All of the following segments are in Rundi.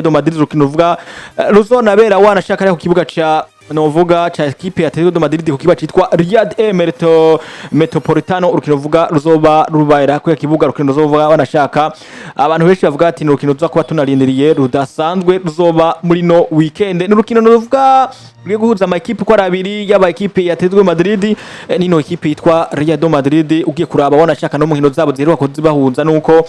de Madrid, urukino ruvuga ruzonabera wanashaka ari ku kibuga ca, novuga, ca ekipe ya Atletico de Madrid, ku kibuga citwa Riyad Emerito Metropolitano. Urukino ruvuga ruzoba rubaera ku kibuga, urukino ruzoba wanashaka abantu benshi bavuga ati ni urukino tuza kuba tunarindiriye rudasanzwe ruzoba muri no weekend. Ni urukino ruvuga rugiye guhuza ama ekipe uko ari abiri, yaba ekipe ya Atletico de Madrid nino ekipe yitwa Real de Madrid. Ugiye kuraba wanashaka no mu nkino zabo ziheruka kuzibahuza, nuko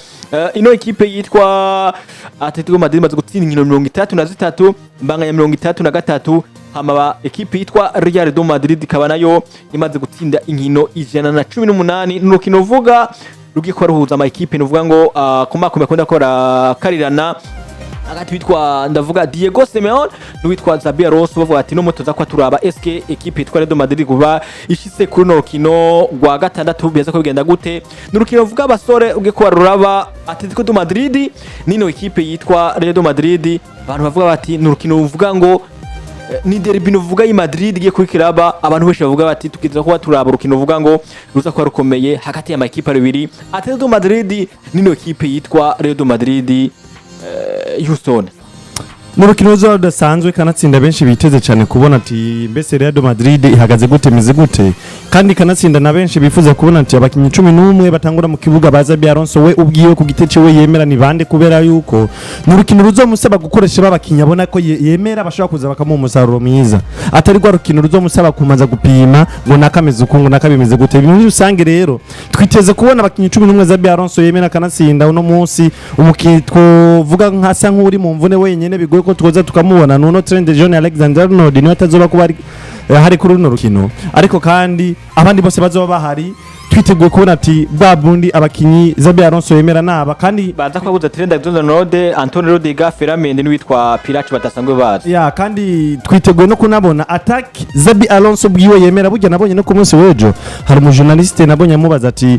ino ekipe yitwa Atletico Madrid imaze gutsinda inkino 33, mbanganya 33, hama ba ekipe yitwa Real de Madrid ikaba nayo imaze gutsinda inkino 118. Ni urukino ruvuga rugiye kuba ruhuza ama ekipe nuvuga ngo kumakomeye akunda gukora karirana hagati witwa, ndavuga, Diego Simeone n'uwitwa Xabi Alonso, bavuga ati no mutoza ko turaba eske ekipe yitwa Real Madrid kuba ishitse kuri no rukino rwa gatandatu biza ko bigenda gute. Ni urukino ruvuga abasore ugiye kuba ruraba Atletico de Madrid nino ekipe yitwa Real Madrid. Abantu bavuga bati ni urukino ruvuga ngo ni derby nuvuga y'i Madrid igiye kubikiraba. Abantu benshi bavuga bati tukiza kuba turaba urukino ruvuga ngo ruza kuba rukomeye hagati y'amakipe abiri, Atletico Madrid nino ekipe yitwa Real Madrid. Houston. Mu rukino ruzoba rudasanzwe, kanatsinda benshi biteze cyane kubona ati mbese Real Madrid ihagaze gute, imeze gute, kandi kanatsinda na benshi bifuza kubona ati abakinnyi 11 batangura mu kibuga baza Xabi Alonso we ubwiwe ku giti ciwe yemera ni bande, kubera yuko ni urukino ruzomusaba gukoresha babakinnyi abona ko yemera bashobora kuza bakamuha umusaruro mwiza, atari rwa rukino ruzomusaba kumaza gupima ngo nakameze uku, ngo nakabimeze gute. Muri rusange rero twiteze kubona abakinnyi 11 Xabi Alonso yemera. Kanatsinda uno munsi umukinnyi twovuga nkasa nk'uri mu mvune wenyene bigoye ko twoza tukamubona nuno Trent John Alexander Arnold, niwe atazoba kuba ari hari kuri runo rukino, ariko kandi abandi bose bazoba bahari. Twiteguye kubona ati bwa bundi abakinyi Xabi Alonso yemera naba kandi baza kubabuza Trent Alexander-Arnold, Antonio Rudiger, Ferland Mendy n'uwitwa Pirac badasanzwe bazi. Ya, kandi twiteguye no kunabona attaque Xabi Alonso bwiwe yemera. Burya nabonye no ku munsi w'ejo hari umujournaliste nabonye amubaza ati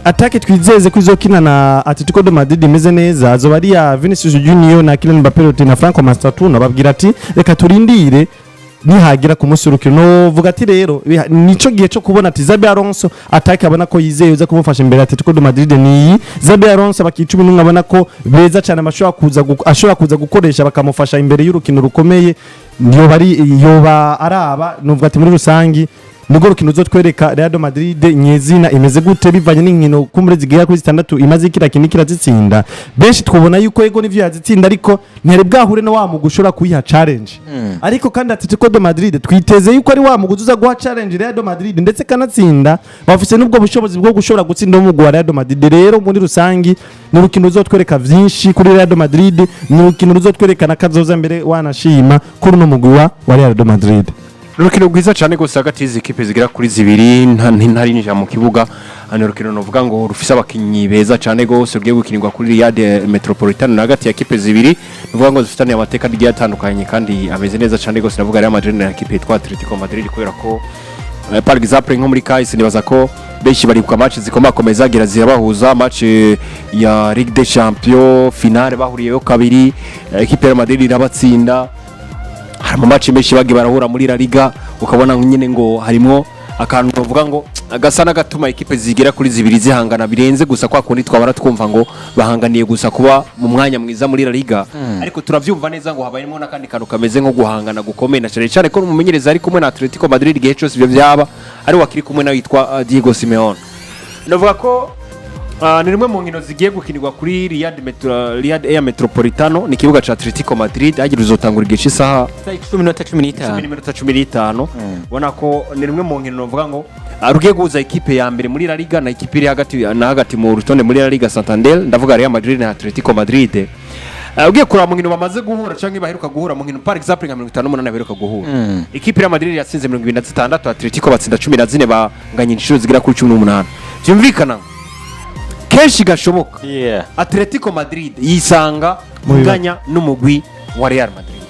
attaque twizeze ko izokina na Atletico de Madrid imeze neza azoba ari ya Vinicius Junior na Kylian Mbappé na Franco Mastantuono, babwira ati reka turindire nihagira ku munsi w'urukino. Novuga ati rero nico gihe cyo kubona ati Xabi Alonso attaque abona ko yizeye uza kumufasha imbere ya Atletico de Madrid niyi. Xabi Alonso abakinnyi 11 abona ko beza cyane bashobora kuza ashobora kuza gukoresha bakamufasha imbere y'urukino rukomeye yoba ari yoba araba. Novuga ati muri rusangi nibwo rukino uzotwereka Real Madrid nyezina imeze gute, bivanye n'inkino kumbure zigera kuri zitandatu imaze ikira kintu kirazitsinda. Benshi twubona yuko yego nivyo yazitsinda, ariko ntiyari bwahure no wa mugwi ushobora kuyiha challenge. Ariko kandi Atletico de Madrid twiteze yuko ari wa mugwi uza guha challenge Real de Madrid, ndetse kanatsinda bafise n'ubwo bushobozi bwo gushobora gutsinda umugwi wa Real de Madrid. Rero muri rusangi ni urukino ruzotwereka vyinshi kuri Real de Madrid, ni urukino ruzotwerekana kazoza mbere wanashima kuri uno mugwi wa Real de Madrid. Urukino rwiza cyane rwose hagati y'izi kipe zigera kuri zibiri, ntarinjira mu kibuga. Hano urukino novuga ngo rufise abakinyi beza cyane rwose, rugiye gukinirwa kuri Riyadh Metropolitano, na hagati ya kipe zibiri novuga ngo zifitaniye amateka agiye atandukanye kandi ameze neza cyane rwose. Navuga Real Madrid na ekipe yitwa Atletico Madrid, kubera ko par exemple nko muri kahise nibaza ko benshi baribuka match zikomakomeye zagira zirabahuza, match ya Ligue des Champions finale bahuriyeyo kabiri, ekipe ya Real Madrid irabatsinda. Hari ama match menshi bagiye barahura muri La Liga, ukabona nyine ngo harimo akantu bavuga ngo gasa n'agatuma ekipe zigera kuri zibiri zihangana birenze gusa kwa kundi twabara twumva ngo bahanganiye gusa kuba mu mwanya mwiza muri La Liga, ariko turavyumva neza ngo habayemo n'akandi kantu kameze nko guhangana gukomeye, na cyane cyane ko n'umumenyereza ari kumwe na Atletico Madrid igihe cyose ibyo byaba ari wakiri kumwe nawe yitwa Diego Simeone. Ndavuga ko ni rumwe mu nkino zigiye gukinirwa kuri Riyadh Air Metropolitano, ni ikibuga ca Atletico Madrid, hagira uzotangura igihe cy'isaha 10 n'iminota cumi cumi n'itanu n'iminota 15. Ubona ko ni rumwe mu nkino bavuga ngo rugiye guhuza ekipe ya mbere muri La Liga na ekipe iri hagati na hagati mu rutonde muri La Liga Santander, ndavuga Real Madrid na Atletico Madrid. Ugiye kuraba mu nkino bamaze guhura cyangwa baheruka guhura, mu nkino par exemple nka 58 baheruka guhura, ekipe ya Madrid yatsinze 26, Atletico batsinda 14, banganya inshuro zigera kuri 18. Byumvikana kenshi gashoboka Atletico Madrid yisanga Mu bibazo. inganya n'umugwi wa Real Madrid.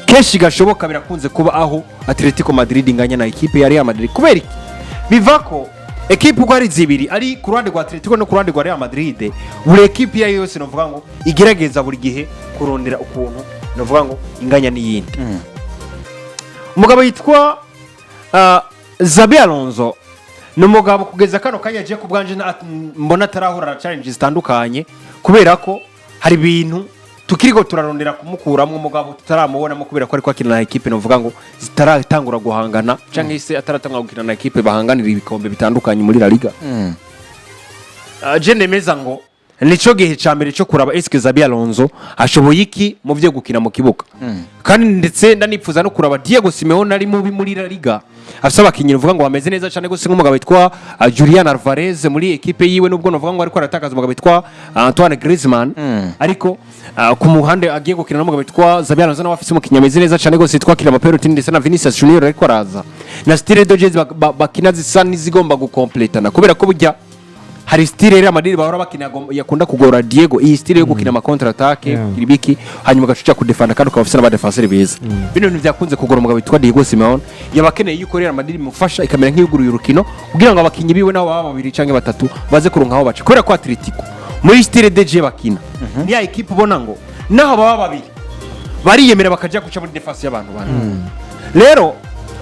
Kenshi gashoboka birakunze kuba aho Atletico Madrid inganya na ekipe ya Real Madrid. Kubera iki? Biva ko ekipe uko ari zibiri, ari ku ruhande rwa Atletico no ku ruhande rwa Real Madrid, buri ekipe iyo ari yo yose novuga ngo igerageza buri gihe kurondera ukuntu novuga ngo inganya n'iyindi. Umugabo yitwa Xabi Alonso ni umugabo kugeza kano kanya agiye ku bwanje mbona atarahura na challenge zitandukanye, kubera ko hari ibintu Tukiriko turarondera kumukuramwo, mugabo tutaramubonamo kubera ko ariko akina na ekipe novuga ngo zitaratangura guhangana, canke se ataratangura gukina na ekipe bahanganira ibikombe bitandukanye muri La Liga. Je nemeza ngo nico gihe ca mbere cyo kuraba eske Xabi Alonso ashoboye iki mu vyo gukina mu kibuga. Kandi ndetse ndanipfuza no kuraba Diego Simeone ari mubi muri La Liga, afise abakinyi uvuga ngo bameze neza cyane gose, nk'umugabo witwa Julian Alvarez muri ekipe yiwe, nubwo novuga ngo ariko aratakaza umugabo witwa Antoine Griezmann. Ariko ku muhande agiye gukina n'umugabo witwa Xabi Alonso, nawe afise umukinyi ameze neza cyane gose witwa Kylian Mbappé ndetse na Vinicius Junior, ariko araza na style de jeu bakina zisa n'izigomba gukompletana, kubera ko burya hari style Real Madrid bahora bakina yakunda kugora Diego, iyi style yo gukina ama contre attaque, ibiki, hanyuma ugacuca kudefanda kandi ukaba ufise n'abadefenseur beza. Bino bintu byakunze kugora umugabo witwa Diego Simeone. Yabakeneye yuko Real Madrid imufasha ikamera nk'iyuguruye urukino kugira ngo abakinyi biwe nabo baba babiri canke batatu baze kuronka aho baca, kubera ko Atletico muri style de jeu bakina ni ya equipe ubona ngo naho baba babiri bariyemera bakaja guca muri défense y'abantu bane. Rero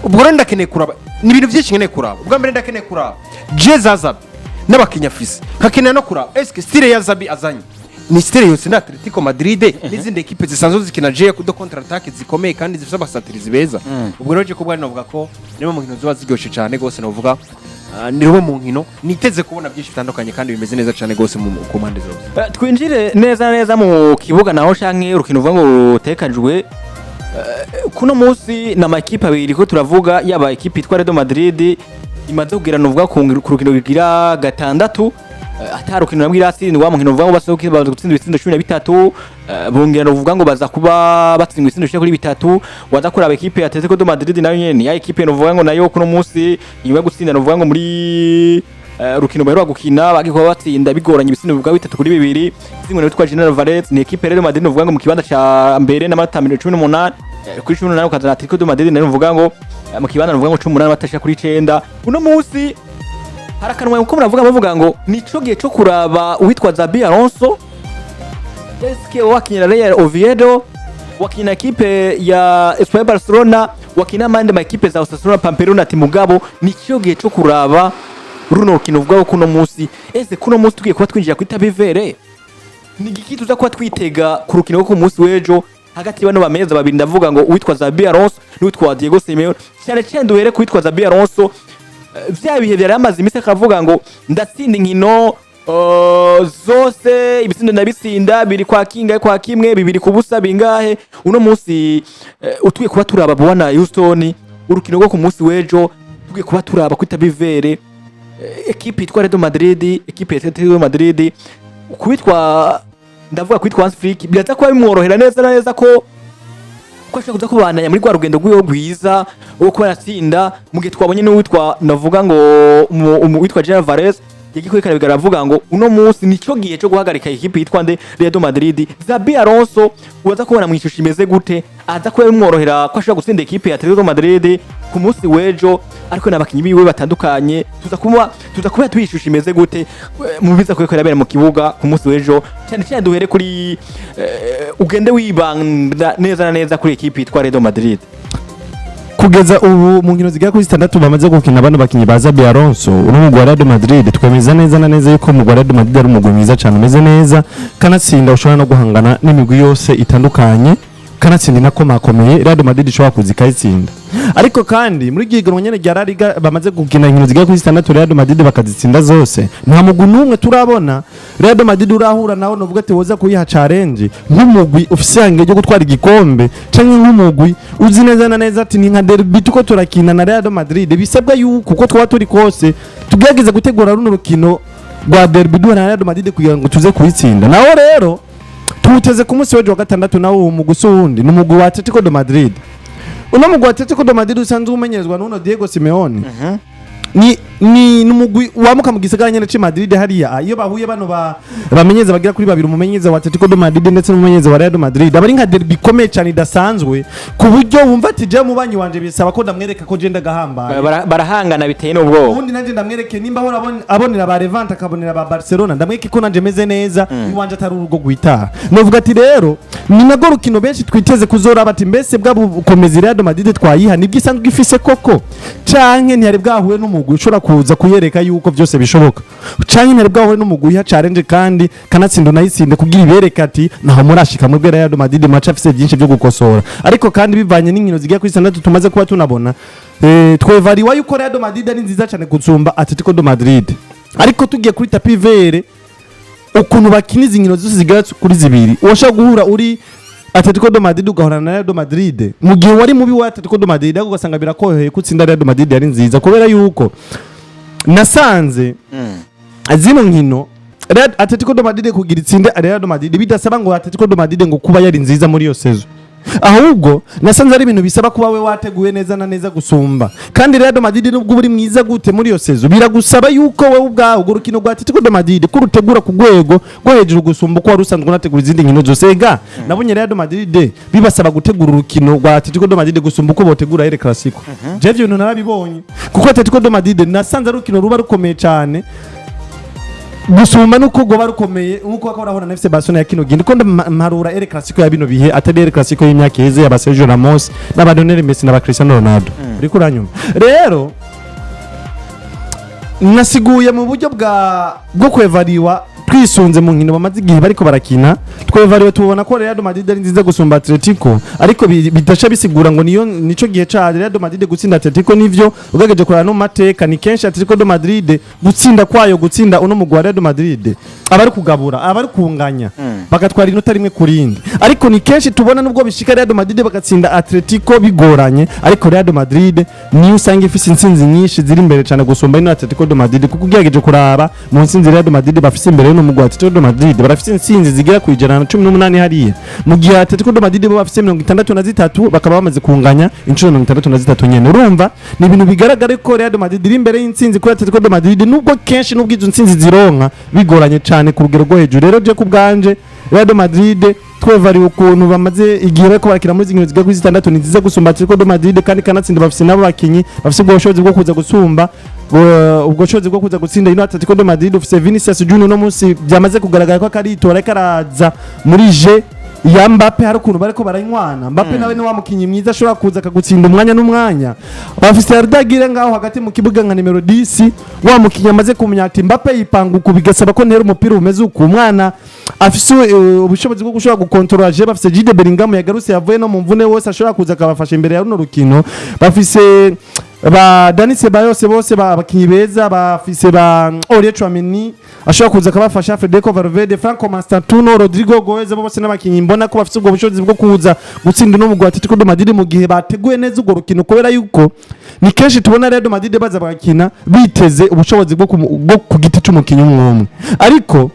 ubwo rero ndakeneye kuraba, ni ibintu byinshi nkeneye kuraba. Ubwa mbere ndakeneye kuraba jeu za Xabi n'abakinnyi afise, nkakenera no kuraba eske style ya Xabi azanye ni style yose na Atletico Madrid n'izindi ekipe zisanzwe zikina jeu de contre attaque zikomeye kandi zifise abasatirizi beza. Ubwo rero je kubwa novuga ko nimwe mu nkino ziba ziryoshe cyane gose, novuga ni rumwe mu nkino niteze kubona byinshi bitandukanye kandi bimeze neza cyane gose ku mpande zose. Twinjire neza neza mu kibuga naho canke urukino uvuga ngo rutekajwe kuno munsi. Ni amakipe abiri ko turavuga, yaba ekipe yitwa Real Madrid imaze kugira nuvuga ku rukino rugira gatandatu ata rukino namwe iratsindwa mu nkino, uvuga ngo basohoke baza gutsinda ibitsindo 13, bongera uvuga ngo baza kuba batsindwa ibitsindo bishika kuri bitatu. Waza kuraba ekipe ya Atletico de Madrid, nayo nyene ya ekipe nuvuga ngo nayo kuno munsi nyuma yo gutsinda nuvuga ngo muri rukino baheruka gukina bagiye kuba batsinda bigoranye ibitsindo bivuga 3-2, zimwe witwa General Alvarez. Ni ekipe Real Madrid uvuga ngo mu kibanza ca mbere n'amanota 18 kuri 18, ukazana Atletico de Madrid nayo uvuga ngo mu kibanza uvuga ngo 18 batashika kuri 9. Uno munsi harakanwa uko muravuga, bavuga ngo nico gihe co kuraba uwitwa Xabi Alonso, eske wakinira Real Oviedo, wakina ekipe ya Espanyol Barcelona, wakina amandi ma ekipe za Osasuna, Pamplona, ati mugabo nico gihe co kuraba runo rukino uvuga kuno munsi. Ese kuno munsi tugiye kuba twinjira kuri tapis vert, ni igiki tuza kuba twitega ku rukino rwo ku munsi w'ejo hagati y'bano bameza babiri? Ndavuga ngo uwitwa Xabi Alonso n'uwitwa Diego Simeone. Cyane cyane duhere ku witwa Xabi Alonso. Vya bihe byari amaze iminsi akavuga ngo ndatsinda inkino zose, ibitsindo ndabitsinda biri kwa kingahe, kwa kimwe, 2-0, bingahe. Uno munsi utuye kuba turaba bwana Houston, urukino rwo ku munsi w'ejo tugiye kuba turaba kuri tapis vert, ekipe yitwa Real Madrid, ekipe ya Atletico Madrid, kubitwa ndavuga kwitwa Hans Flick biraza kuba bimworohera neza na neza ko ashobora kuza kubandanya muri rwa rugendo rwiwe rwiza rwo kuba yatsinda, mu gihe twabonye n'uwitwa navuga ngo uwitwa General Alvarez yagiye kwerekana bigaragara avuga ngo uno munsi nico gihe cyo guhagarika ekipe yitwa nde, Real Madrid. Xabi Alonso uraza kubona mu ishusho imeze gute? Aza kuba bimworohera ko ashobora gutsinda ekipe ya Atletico Madrid ku munsi w'ejo, ariko n'abakinyi biwe batandukanye tuza kuba tuyishusho imeze gute mu biza kubera bera mu kibuga ku munsi w'ejo? Cyane cyane duhere kuri ugende wibanda neza na neza kuri ekipe yitwa Real Madrid. Kugeza ubu mu nkino zigera kuri zitandatu bamaze gukina bano bakinyi ba Xabi Alonso, uno mugwi wa Real Madrid, twemeza neza na neza yuko umugwi wa Real Madrid ari umugwi mwiza cyane, umeze neza, kanatsinda ushobora no guhangana n'imigwi yose itandukanye, kanatsinda inakomakomeye Real Madrid ishobora kuza ikayitsinda. Ariko kandi muri iryo higanwa nyene rya La Liga bamaze gukina inkino zigera kuri zitandatu Real Madrid bakazitsinda zose, nta mugwi n'umwe turabona Real Madrid urahura nawo novuga ati woza kuyiha challenge nk'umugwi ufise yange ryo gutwara igikombe, canke nk'umugwi uzi neza na neza ati ni nka derby tuko turakina na Real Madrid, bisabwa yuko uko twaba turi kose tugerageza gutegura runo rukino rwa derby duhura na Real Madrid kugira ngo tuze kuyitsinda. Naho rero tuwuteze ku munsi w'ejo wa gatandatu, nawo uwo mugwi si uwundi, ni umugwi wa Atletico de Madrid. Uno mugwi wa Atletico de Madrid usanzwe umenyerezwa n'uno Diego Simeone, ni numugwi wamuka mu gisagara nyene ci Madrid hariya. Iyo bahuye bano ba bamenyeza bagira kuri babiri, umumenyereza wa Atletico de Madrid ndetse n'umumenyereza wa Real Madrid, abari nka derby ikomeye cyane idasanzwe, ku buryo wumva ati je mubanyi wanje bisaba ko ndamwereka ko je ndagahambaye. Barahangana biteye n'ubwoba. Ubundi nanje ndamwereke nimba ahora abonera ba Levante, akabonera ba Barcelona, ndamwereke ko nanje meze neza iwanje atari urugo gwitaha. Novuga ati rero ni nago rukino benshi twiteze kuzoraba ati mbese bwa bukomezi Real Madrid twayiha nibwo isanzwe ifise koko? Canke ntiyari bwahuye n'umugwi ushobora kuza kuyereka yuko byose bishoboka, canke ntiyari bwahuye n'umugwi uyiha challenge kandi kanatsinda unayitsinde kugira ibereke ati naho murashika mwebwe Real Madrid maca afise byinshi byo gukosora. Ariko kandi bivanye n'inkino zigera kuri 6 tumaze kuba tunabona, twevariwa yuko Real Madrid ari nziza cyane gusumba Atletico de Madrid. Ariko tugiye kuri tapis vert, ukuntu bakina izi nkino zose zigera kuri 2, ushobora guhura uri Atletico de Madrid ugahura na Real Madrid mu gihe wari mubi wa Atletico de Madrid, ariko ugasanga birakoroheye ko utsinda Real Madrid yari nziza, kubera yuko nasanze zino nkino Atletico de Madrid kugira itsinde Real Madrid bidasaba ngo Atletico de Madrid ngo kuba yari nziza muri iyo saison, ahubwo nasanze ari ibintu bisaba kuba we wateguye neza na neza gusumba. Kandi Real Madrid, nubwo uri mwiza gute muri iyo saison, biragusaba yuko wowe ubwawe urwo rukino rwa Atletico de Madrid ko urutegura ku rwego rwo hejuru gusumba uko wari usanzwe unategura izindi nkino zose. Ega nabonye Real Madrid bibasaba gutegura urukino rwa Atletico de Madrid gusumba uko botegura El Clasico. Je ivyo bintu narabibonye, kuko Atletico de Madrid nasanze ari urukino ruba rukomeye cyane gusumba nuko rwoba rukomeye nkuko bakora bahura na FC Barcelona ya kino gihe. Ndiko mparura El Clasico ya bino bihe, atari El Clasico y'imyaka iheze ya ba Sergio Ramos n'aba Lionel Messi n'aba Cristiano Ronaldo. Uriko uranyumva? Rero nasiguye mu buryo bwo kwevariwa twisunze mu nkino bamaze igihe bariko barakina. Twevariwe tubona ko Real Madrid ari nziza gusumba Atletico, ariko bidasha bisigura ngo niyo nico gihe ca Real Madrid gutsinda Atletico. Nivyo, ugageje kurana no mu mateka, ni kenshi Atletico de Madrid gutsinda kwayo, gutsinda uno mugwi wa Real Madrid, abari kugabura, abari kunganya bagatwara inota rimwe ku rindi. Ariko ni kenshi tubona nubwo bishika Real Madrid bagatsinda Atletico bigoranye, ariko Real Madrid niyo usanga ifise intsinzi nyinshi ziri imbere cyane gusumba ino Atletico de Madrid, kuko ugerageje kuraba mu ntsinzi Real Madrid bafise imbere y'uno mugwi wa Atletico de Madrid, barafise intsinzi zigera ku 118 hariya, mu gihe Atletico de Madrid bo bafise 63, bakaba bamaze kunganya inshuro 63 nyene. Urumva ni ibintu bigaragara ko Real Madrid iri imbere y'intsinzi kuri Atletico de Madrid, nubwo kenshi nubwo izo ntsinzi zironka bigoranye cyane ku rugero rwo hejuru. Rero je ku bwanje, Real Madrid twevariwe ukuntu bamaze igihe bariko barakina muri izi nkino zigera kuri 6, ni nziza gusumba Atletico de Madrid. Kandi kanatsinda bafise nabo bakinyi bafise ubwo bushobozi bwo kuza gusumba ubwo bushobozi bwo kuza gutsinda ino Atletico de Madrid. Ufise Vinicius Junior no munsi byamaze kugaragara ko akaritora, ariko araza muri jeu ya Mbappe, hari ukuntu bariko baranywana. Mbappe nawe ni wa mukinyi mwiza ashobora kuza akagutsinda umwanya n'umwanya. Bafise Arda Güler ngaho hagati mu kibuga nka nimero 10, wa mukinyi amaze kumenya ati Mbappe yipanga uku, bigasaba ko ntera umupira umeze uku. Umwana afise ubushobozi bwo gushobora gukontorora jeu. Bafise Jude Bellingham yagarutse yavuye no mu mvune, wose ashobora kuza akabafasha imbere ya runo rukino. Bafise ba Dani Ceballos, bose abakinyi beza. Bafise ba Aurelien Tchouameni ashobora kuza akabafasha, Federico Valverde, Franco Mastantuono, Rodrygo Goes, bo bose n'abakinyi mbona ko bafise ubwo bushobozi bwo kuza gutsinda uno mugwi wa Atletico de Madrid mu gihe bateguye neza urwo rukino, kubera yuko ni kenshi tubona Real Madrid baza bagakina biteze ubushobozi bwo ku giti c'umukinyi umwe umwe. Ariko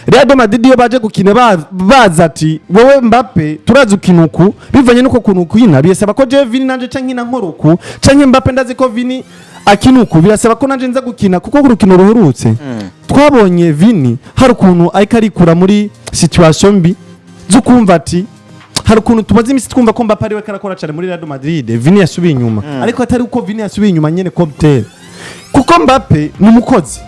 Real de Madrid iyo baje gukina baza ati wowe Mbappe turazi ukina uku, bivanye nuko kuntu ukina birasaba ko je Vini nanje canke nkina nkora uku, canke Mbappe ndazi ko Vini akina uku, birasaba ko nanje nza gukina. Kuko ku rukino ruherutse twabonye Vini hari ukuntu ariko arikura muri situation mbi zo kumva ati hari ukuntu tumaze iminsi twumva ko Mbappe ariwe karakora cyane muri Real Madrid, Vini yasubiye inyuma. Ariko atari uko Vini yasubiye inyuma nyene comme kuko Mbappe ni umukozi.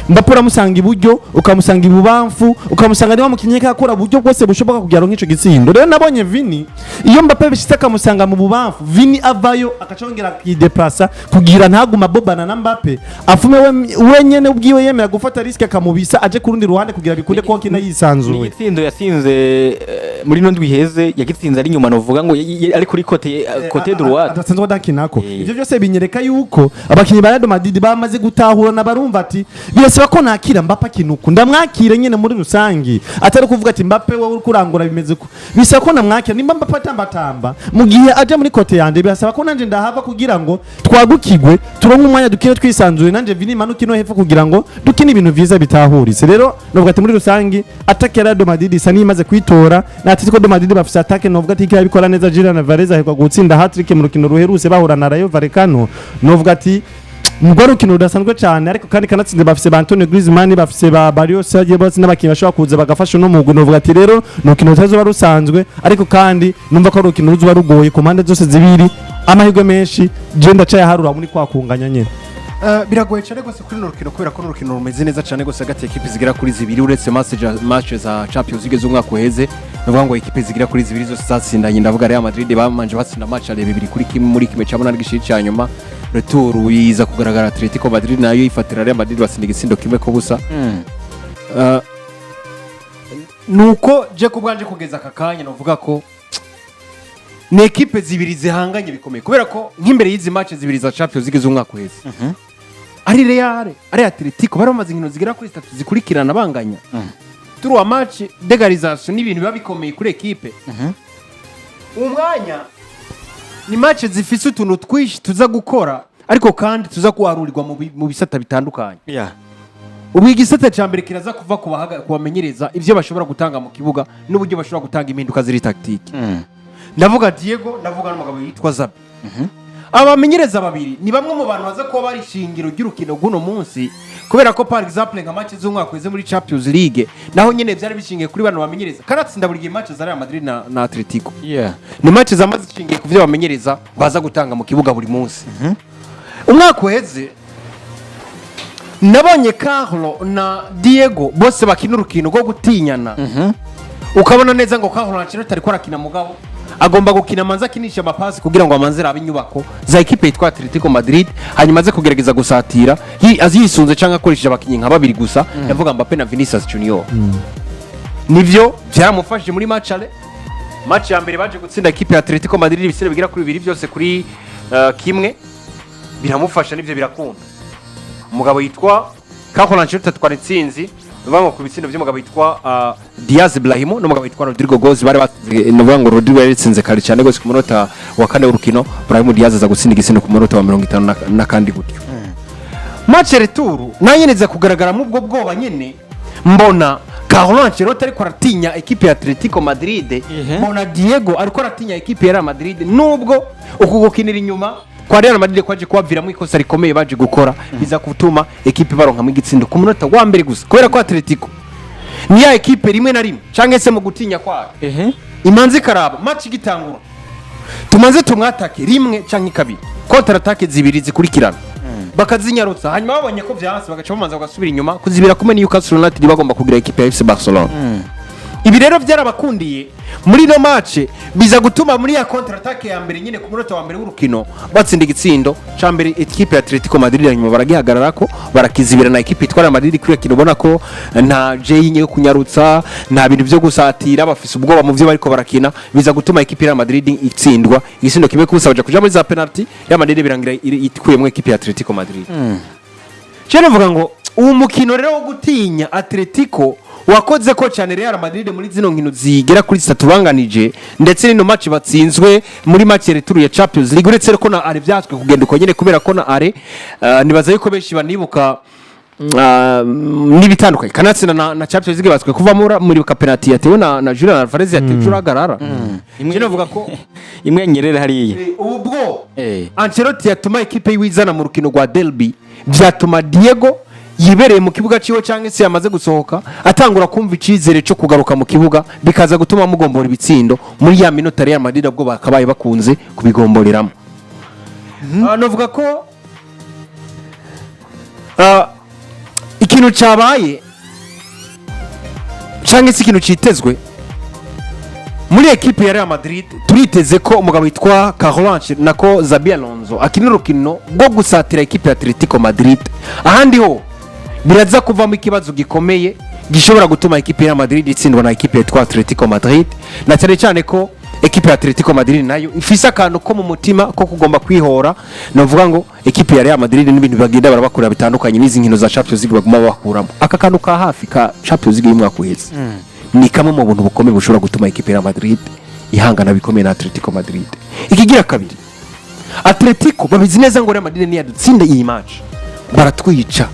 Mbappe uramusanga iburyo, ukamusanga ibubamfu, ukamusanga niba mukinyi akora uburyo bwose bushoboka kugira ngo nk'ico gitsindo. Rero nabonye Vini, iyo Mbappe bishitse akamusanga mu bubamfu, Vini avayo akacongera akideplasa kugira ntaguma bobana na Mbappe, afume we wenyene ubwiwe yemera gufata risque akamubisa aje ku rundi ruhande kugira bikunde ko akina yisanzuye. Igitsindo yatsinze muri ino ndwi iheze, yagitsinze ari inyuma, novuga ngo ari kuri côté droite. Adasanzwe adakinako. Ivyo byose binyereka yuko abakinyi ba Real Madrid bamaze gutahurana, barumva ati birasaba ko nakira Mbappe akinuku, ndamwakire nyene muri rusangi, atari kuvuga ati Mbappe wowe uri kurangura bimeze uko. Bisaba ko namwakira nimba Mbappe atambatamba mu gihe aje muri côté yanje, birasaba ko nanje ndahava kugira ngo twagukigwe, turonke umwanya dukine twisanzuye, nanje Vini manuke no hepfo kugira ngo dukine ibintu vyiza bitahuritse. Rero novuga ati muri rusangi attaque ya Real Madrid isa n'imaze kwitora, na Atletico de Madrid bafise attaque novuga ati ikirabikora neza. Julian Alvarez aheruka gutsinda hat-trick mu rukino ruherutse bahura na Rayo Vallecano. Novuga ati nubwo ari urukino rudasanzwe cyane, ariko kandi kanatsinze bafise ba Antonio Griezmann, bafise ba Barrios, bagiye bose n'abakinnyi bashobora kuza bagafasha uno mugwi. Novuga ati rero ni urukino rutazoba rusanzwe, ariko kandi numva ko ari urukino ruzoba rugoye ku mpande zose zibiri. Amahirwe menshi je ndacayaharura muri kwa kunganya nyene. Biragoye cyane rwose kuri runo rukino, kubera ko runo rukino rumeze neza cyane rwose hagati ya ekipe zigera kuri zibiri. Uretse match za Champions League z'umwaka uheze, nuvuga ngo ekipe zigera kuri zibiri zose zatsindanye. Ndavuga Real Madrid bamanje batsinda match ya 2-1 muri kimwe cya munani gishiri cya nyuma. Retour biza kugaragara, Atletico Madrid nayo yifatira Real Madrid, batsinda igitsindo 1-0. Nuko je ku bwanje kugeza aka kanya novuga ko ni ekipe zibiri zihanganye bikomeye, kubera ko nk'imbere y'izi match zibiri za Champions League z'umwaka uheze, ari Real ari Atletico, bari bamaze inkino zigera kuri zitatu zikurikirana banganya trois match d'égalisation, n'ibintu biba bikomeye kuri ekipe. Umwanya ni match zifise utuntu twinshi tuza gukora, ariko kandi tuza kuharurirwa mu bisata bitandukanye. Ubu igisata cya mbere kiraza kuva ku bamenyereza, ibyo bashobora gutanga mu kibuga n'uburyo bashobora gutanga impinduka ziri tactique. Ndavuga Diego, ndavuga n'umugabo yitwa Xabi. Aba bamenyereza babiri ni bamwe mu bantu baza kuba bari ishingiro ry'urukino rw'uno munsi, kubera ko par exemple nka match z'umwaka uheze muri Champions League, naho nyine byari bishingiye kuri bano bamenyereza. Karatsinda buri gihe match za Real Madrid na Atletico ni match zama zishingiye ku byo bamenyereza baza gutanga mu kibuga buri munsi. Umwaka uheze nabonye Carlo na Diego bose bakina urukino rwo gutinyana, ukabona neza ngo Carlo Ancelotti ariko arakina, mugabo agomba gukina amanza akinisha amapasi kugira ngo amanze arabe inyubako za ekipe yitwa Atletico Madrid, hanyuma aze kugerageza gusatira aziyisunze cyangwa akoresheje abakinnyi nka babiri gusa, ndavuga Mbappe na Vinicius Junior. Nivyo byaramufashije muri match aller. Match ya mbere baje gutsinda ekipe ya Atletico Madrid ibisindo bigera kuri bibiri byose kuri kimwe, biramufasha, nivyo birakunda. Umugabo yitwa Carlo Ancelotti atwara intsinzi, ni ngo ku bitsindo by'umugabo yitwa Diaz Brahim n'umugabo yitwa Rodrygo Goes bari batsinze. Ni ukuvuga ngo Rodrygo yari kare cyane gose ku munota wa kane w'urukino, Brahim Diaz aza gutsinda igitsindo ku munota wa 50 n'akandi gutyo. Match retour nayo nyene kugaragaramo ubwo bwoba nyene, mbona Carlo Ancelotti ariko aratinya ekipe ya Atletico Madrid, mbona Diego ariko aratinya ekipe ya Real Madrid, nubwo uku gukinira inyuma kwa Real Madrid kwaje kubaviramo ikosa rikomeye baje gukora, biza gutuma ekipe baronkamo igitsindo ku munota wa mbere gusa, kubera ko Atletico ni ya ekipe rimwe na rimwe cyangwa se mu gutinya kwayo imanza ikaraba match igitangura, tumaze tumwatake rimwe cyangwa kabiri, contre-attaque zibiri zikurikirana bakazinyarutsa, hanyuma babonye ko vyanse bagaca bamanza bagasubira inyuma kuzibira kumwe Newcastle United bagomba kugira ekipe ya FC Barcelona. Ibi rero byarabakundiye muri ino match, biza gutuma muri ya contre-attaque ya mbere nyine ku munota wa mbere w'urukino batsinda igitsindo ca mbere ekipe ya Atletico Madrid, hanyuma baragihagarara ko barakizibira na ekipe itwara Madrid kuri kino. Ubona ko nta jeu yo kunyarutsa, nta bintu byo gusatira, bafise ubwoba mu byo bariko barakina, biza gutuma ekipe ya Madrid itsindwa igitsindo 1-0, baja kuja muri za penalty, Real Madrid birangira ikuyemwo ekipe ya Atletico Madrid. Je navuga ngo uwo mukino rero wo gutinya Atletico wakoze ko cyane Real Madrid muri zino nkino zigera kuri zitatu banganije, ndetse n'ino match batsinzwe muri match retour ya Champions League, uretse ko na aller byatswe kugenda uko nyene, kubera ko na aller nibaza yuko benshi banibuka n'ibitandukanye kanatsinda na Champions League batswe kuva muri penalty yatewe na Julian Alvarez, yatewe uragarara. Je navuga ko Imwe nyerere hariya. Ubwo Ancelotti yatuma ekipe yiwizana mu rukino rwa derby, byatuma Diego yibereye mu kibuga ciwe cyangwa se yamaze gusohoka atangura kumva icyizere cyo kugaruka mu kibuga, bikaza gutuma mugombora ibitsindo muri ya minota Real Madrid ubwo bakabaye bakunze kubigomboreramo. Navuga ko ikintu cyabaye cyangwa se ikintu cyitezwe muri ekipe ya Real Madrid, turiteze ko umugabo witwa Carlo Ancelotti nako Xabi Alonso akina urukino rwo gusatira ekipe ya Atletico Madrid. Ahandi ho biraza kuvamo ikibazo gikomeye gishobora gutuma ekipe ya Real Madrid itsindwa na ekipe yitwa Atletico Madrid, na cyane cyane ko ekipe ya Atletico Madrid nayo ifise akantu ko mu mutima ko kugomba kwihora. Navuga ngo ekipe ya Real Madrid n'ibintu bagenda barabakorera bitandukanye n'izi nkino za Champions League baguma bakuramo aka kantu ka hafi ka Champions League y'umwaka uheze, ni kamwe mu buntu bukomeye bushobora gutuma ekipe ya Real Madrid ihangana bikomeye na Atletico Madrid. Ikigira kabiri, Atletico babizi neza ngo Real Madrid niyadutsinda iyi match baratwica,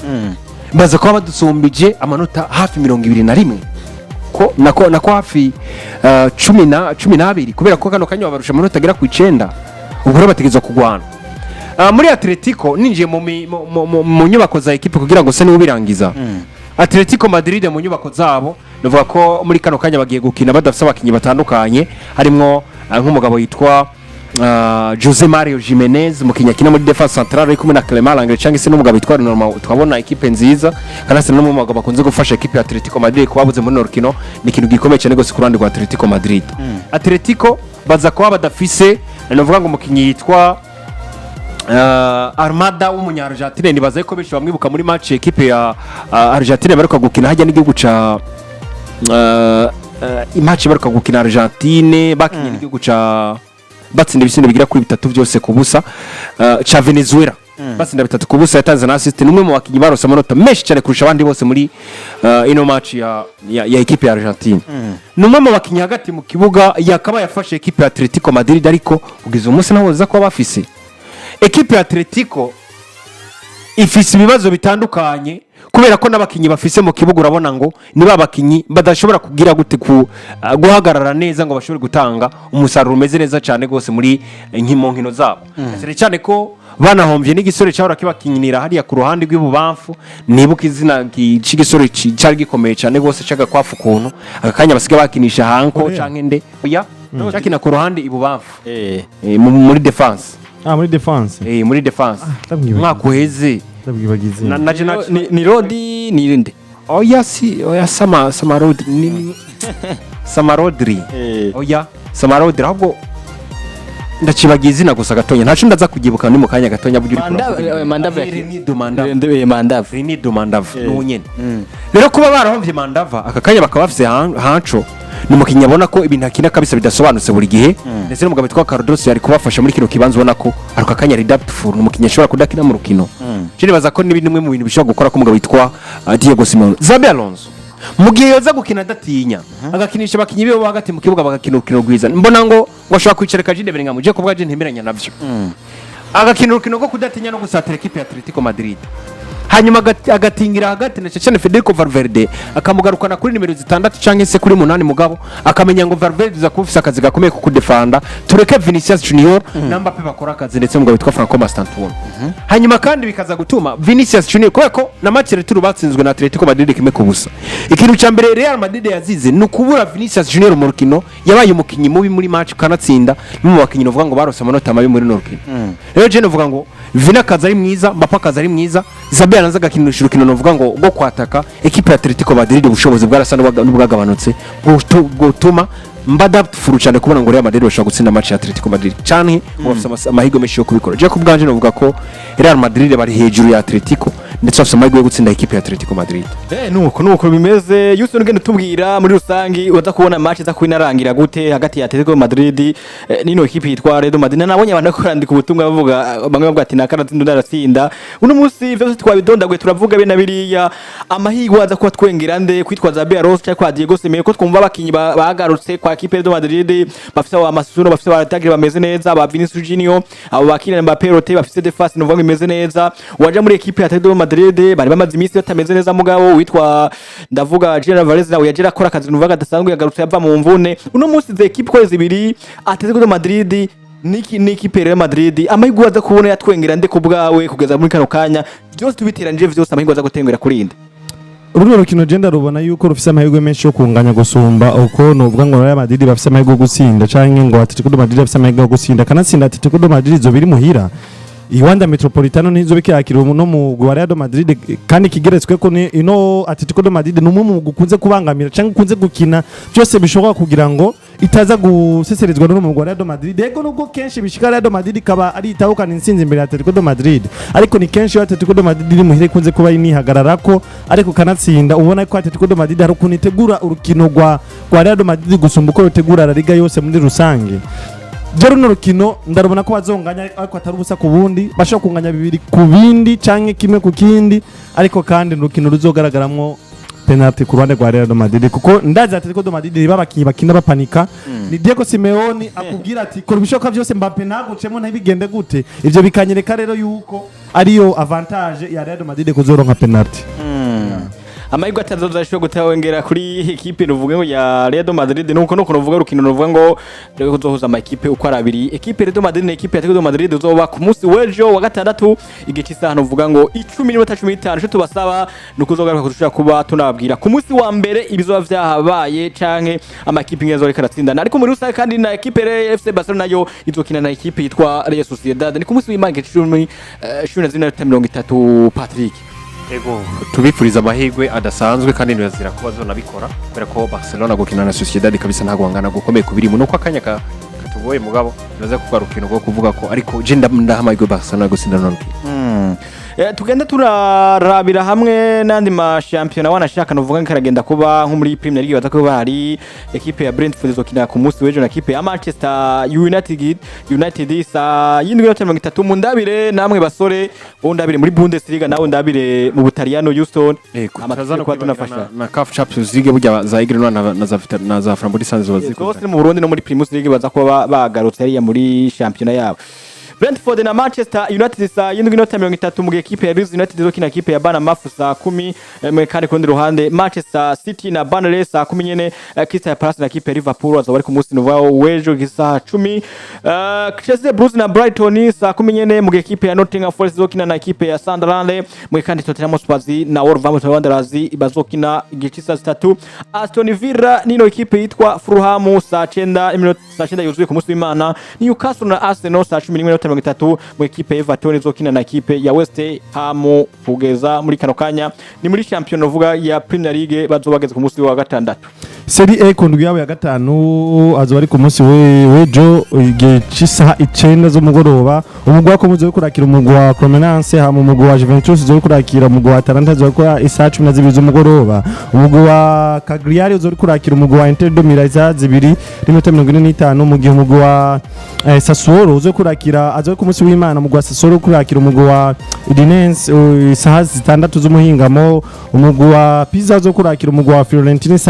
baza kuba badusumbije amanota hafi 21, ko nako hafi 12, kubera ko kano kanya babarusha amanota agera ku 9. Ubwo rero bategerezwa kugwana. Muri Atletico ninjiye mu nyubako za ekipe kugira ngo se niwe ubirangiza. Atletico Madrid mu nyubako zabo, navuga ko muri kano kanya bagiye gukina badafite abakinnyi batandukanye, harimwo nk'umugabo yitwa Jose Mario Jimenez, umukinnyi akina muri défense centrale ari kumwe na Clement Lenglet, cyangwa se n'umugabo witwa Norma. Twabona ekipe nziza kandi se n'umwe mu bagabo bakunze gufasha ekipe ya Atletico Madrid. Kubabuze muri rukino ni ikintu gikomeye cyane gose ku ruhande rwa Atletico Madrid. Atletico baza kuba badafise, navuga ngo umukinnyi yitwa Armada w'umunya Argentine, nibaza ko benshi bamwibuka muri match ekipe ya Argentine baruka gukina hajya n'igihugu ca i match baruka gukina Argentine, bakinye n'igihugu ca, batsinda ibisindo bigira kuri bitatu byose ku busa, ca Venezuela, batsinda 3-0. Yatanze na assist. Ni umwe mu bakinnyi barose amanota menshi cyane kurusha abandi bose muri ino match ya ekipe ya Argentine. Ni umwe mu bakinnyi hagati mu kibuga yakaba yafashe ekipe ya Atletico Madrid, ariko kugeza umunsi nabo baza kuba bafise ekipe ya Atletico ifise ibibazo bitandukanye, kubera ko n'abakinnyi bafise mu kibuga urabona ngo ni ba bakinnyi badashobora kugira gute ku guhagarara neza ngo bashobore gutanga umusaruro umeze neza cyane rwose muri mu nkino zabo, cyane cyane ko banahomvye n'igisore cyahora kibakinira hariya ku ruhande rw'ibubamfu. Nibuka izina c'igisore cari gikomeye cyane rwose, c'agakwafu ukuntu, aka kanya basigaye bakinisha Hanko Korea. canke nde, oya, cakina ku ruhande ibubamfu, muri défense. Ah, muri défense. Muri défense. Ndamwibagiwe. Umwaka uheze. Ndamwibagize. Na Ni Rodi, ni inde? Oya, si oya, sama Rodri, ni sama Rodri. Oya, sama Rodri, ahubwo ndacibagiye izina gusa gatonya, ntaco ndaza kugibuka, ni mu kanya gatonya buryo uri kuravuga. Mandava. Renido Mandava. Mandava. Renido Mandava n'uwo nyene. Rero kuba barahomvye Mandava, aka kanya bakaba bafise Hancho, ni umukinnyi abona ko ibintu akina kabisa bidasobanutse buri gihe, ndetse n'umugabo witwa Cardoso yari kubafasha muri kino kibanza, ubona ko ariko akanya ari doubtful, ni umukinnyi ashobora kudakina mu rukino. Je nibaza ko n'ibindi bimwe mu bintu bishobora gukora ko umugabo witwa Diego Simeone, Xabi Alonso, mu gihe yoza gukina adatinya, agakinisha abakinnyi biwe bo hagati mu kibuga, bagakina urukino rwiza, mbona ngo ashobora kwicarika Jude Bellingham. Je kubwa je ntemeranya navyo, agakina urukino rwo kudatinya no gusatira ekipe ya Atletico Madrid, hanyuma agatingira hagati na cyane Federico Valverde, akamugarukana kuri nimero 6 cyangwa se kuri 8, mugabo akamenya ngo Valverde uza kuba ufise akazi gakomeye ko kudefanda, tureke Vinicius Junior na Mbappe bakora akazi, ndetse umugabo witwa Franco Mastantuono. Hanyuma kandi bikaza gutuma Vinicius Junior, kubera ko na match retour batsinzwe na Atletico Madrid 1-0, ikintu cya mbere Real Madrid yazize ni ukubura Vinicius Junior mu rukino. Yabaye umukinnyi mubi muri match, kanatsinda ni mu bakinnyi uvuga ngo barose amanota mabi muri runo rukino. Rero je novuga ngo Vini akaza ari mwiza, Mbappe akaza ari mwiza, Xabi Alonso agakinisha urukino novuga ngo rwo kwataka ekipe ya Atletico Madrid, ubushobozi bwarasa n'ubwagabanutse, bwotuma mba doubtful cyane kubona ngo Real Madrid bashobora gutsinda match ya Atletico Madrid, canke ngo bafise amahirwe menshi yo kubikora. Je ku bwanje novuga ko Real Madrid bari hejuru ya Atletico, ndetse bafise amahirwe yo gutsinda ekipe ya Atletico Madrid. Nuko bimeze. Yusuf, ugenda utubwira muri rusangi uza kubona match iza kuba gute hagati ya Atletico Madrid n'ino ekipe yitwa Real Madrid? Nabonye abantu bariko barandika ubutumwa bavuga, bamwe bavuga ati nakaratsinda, undi aratsinda. Uno munsi vyose twabidondaguye, turavuga be na biriya. Amahirwe aza kuba twengera nde, kwitwa Xabi Alonso cyangwa kwa Diego Simeone? Ko twumva abakinyi bagarutse kwa ekipe ya Real Madrid, bafise aba Masuno, bafise abatagire bameze neza, ba Vinicius Junior, abo ba Kylian Mbappé rote, bafise défense nuvuga ngo imeze neza. Waja muri ekipe ya Atletico Madrid, bari bamaze iminsi batameze neza, mugabo witwa, ndavuga, Julian Alvarez, nawe yaje akora akazi nuvuga gadasanzwe, yagarutse yava mu mvune. Uno munsi ze ekipe ko zibiri, Atletico de Madrid niki n'ikipe ya Real Madrid, amahirwe aza kubona yatwengera nde ku bwawe kugeza muri kano kanya, byose tubiteranije vyose, amahirwe aza gutengera kuri inde? Runo rukino je ndarubona yuko rufise amahirwe menshi yo kunganya gusumba uko novuga ngo Real Madrid bafise amahirwe yo gutsinda canke ngo Atletico de Madrid bafise amahirwe yo gutsinda. Kanatsinda Atletico de Madrid izo biri muhira i Wanda Metropolitano, ntizo bikiyakira no mu wa Real Madrid. Kandi kigeretswe ko ni ino Atletico de Madrid ni umwe mu gukunze kubangamira canke ukunze gukina byose bishoboka kugira ngo itaza guseserezwa n'uno mugwi wa Real Madrid. Yego, nubwo kenshi bishika Real Madrid ikaba ari itahukana intsinzi imbere ya Atletico de Madrid, ariko ni kenshi iyo Atletico de Madrid iri muhira ikunze kuba inihagararako, ariko kanatsinda ubona ko Atletico de Madrid hari ukuntu itegura urukino rwa Real Madrid gusumba uko rutegura La Liga yose muri rusange. Je runo rukino ndarubona ko bazonganya, ariko atari ubusa ku bundi, bashobora kunganya 2-2 canke 1-1, ariko kandi ni urukino ruzogaragaramwo penalty ku ruhande rwa Real Madrid, kuko ndazi Atletico de Madrid riba abakinyi bakina bapanika. Ni Diego Simeone akubwira ati kora ibishoboka byose Mbappe ntagucemo, ntibigende gute. Ivyo bikanyereka rero yuko ariyo avantage ya Real Madrid kuzoronka penalty. Amahirwe atazoza ashobora gutawengera kuri ekipe nuvuga ngo ya Real Madrid, nuko nuvuga urukino nuvuga ngo rero kuzohuza ama ekipe uko ari abiri, ekipe Real Madrid na ekipe ya Atletico Madrid, uzoba ku munsi w'ejo wa gatandatu igihe cy'isaha nuvuga ngo 10:15. Ico tubasaba ni ukuzogaruka kudushobora kuba tunababwira ku munsi wa mbere ibizoba vyahabaye canke amakipe ingene azoreka aratsindana. Ariko muri rusange kandi na ekipe rero FC Barcelona nayo izokina na ekipe yitwa Real Sociedad, ni ku munsi w'Imana igihe 12:30, Patrick. Ego, tubifuriza amahirwe adasanzwe, kandi ntibazira ko bazonabikora, kubera ko Barcelona gukina na Sociedad kabisa ntabwo wangana gukomeye kubirimo, nuko akanya katugoye, mugabo Turaza kuba rukino rwo kuvuga ko, ariko je ndahamagwe Barcelona gutsinda runo rukino. Tugende turarabira hamwe n'andi mashampiyona wanashaka, novuga karagenda kuba nko muri Premier League, baza kuba hari ekipe ya Brentford izokina ku munsi w'ejo na ekipe ya Manchester United saa 7:30. Mu ndabire namwe basore, bo ndabire muri Bundesliga, nawe ndabire mu Butaliyano, Houston. Turaza no kuba kwibagira tunafasha na CAF Champions League, burya za Aigle Noir na za Flambeau du Centre ziba zikunda. Zose mu Burundi no muri Primus League baza kuba bagarutse hariya muri shampiyona yabo. Brentford na Manchester United saa 7:30, mu gihe ekipe ya Leeds United izokina ekipe ya Bournemouth saa 10. Kandi ku rundi ruhande Manchester City na Burnley saa 10 nyene. Crystal Palace na ekipe ya Liverpool bazoba bari ku munsi nuva w'ejo isaha 10. Chelsea Blues na Brighton saa 10 nyene, mu gihe ekipe ya Nottingham Forest izokina na ekipe ya Sunderland, mu gihe kandi Tottenham Hotspur na Wolverhampton Wanderers bazokina igihe cy'isaha 3. Aston Villa nino ekipe yitwa Fulham saa 9 saa 9 yuzuye ku munsi w'Imana. Newcastle na Arsenal saa 11:30, mu ekipe ya Everton izokina na ekipe ya West Ham. Kugeza muri kano kanya ni muri champion uvuga ya Premier League bazoba bageze ku munsi wa gatandatu. Serie A ku ndwi yabo ya gatanu azoba ari ku munsi w'ejo igihe cy'isaha 9 z'umugoroba. Umugwi wa Como uzoba kurakira umugwi wa Cremonese, hama umugwi wa Juventus uzoba kurakira umugwi wa Atalanta, uzoba kura isaha 12 z'umugoroba. Umugwi wa Cagliari uzoba kurakira umugwi wa Inter de Milan isaha 2:45, mu gihe umugwi wa Sassuolo uzoba kurakira, azoba ku munsi w'Imana, umugwi wa Sassuolo kurakira umugwi wa Udinese isaha 6 z'umuhingamo. Umugwi wa Pisa uzoba kurakira umugwi wa Fiorentina isaha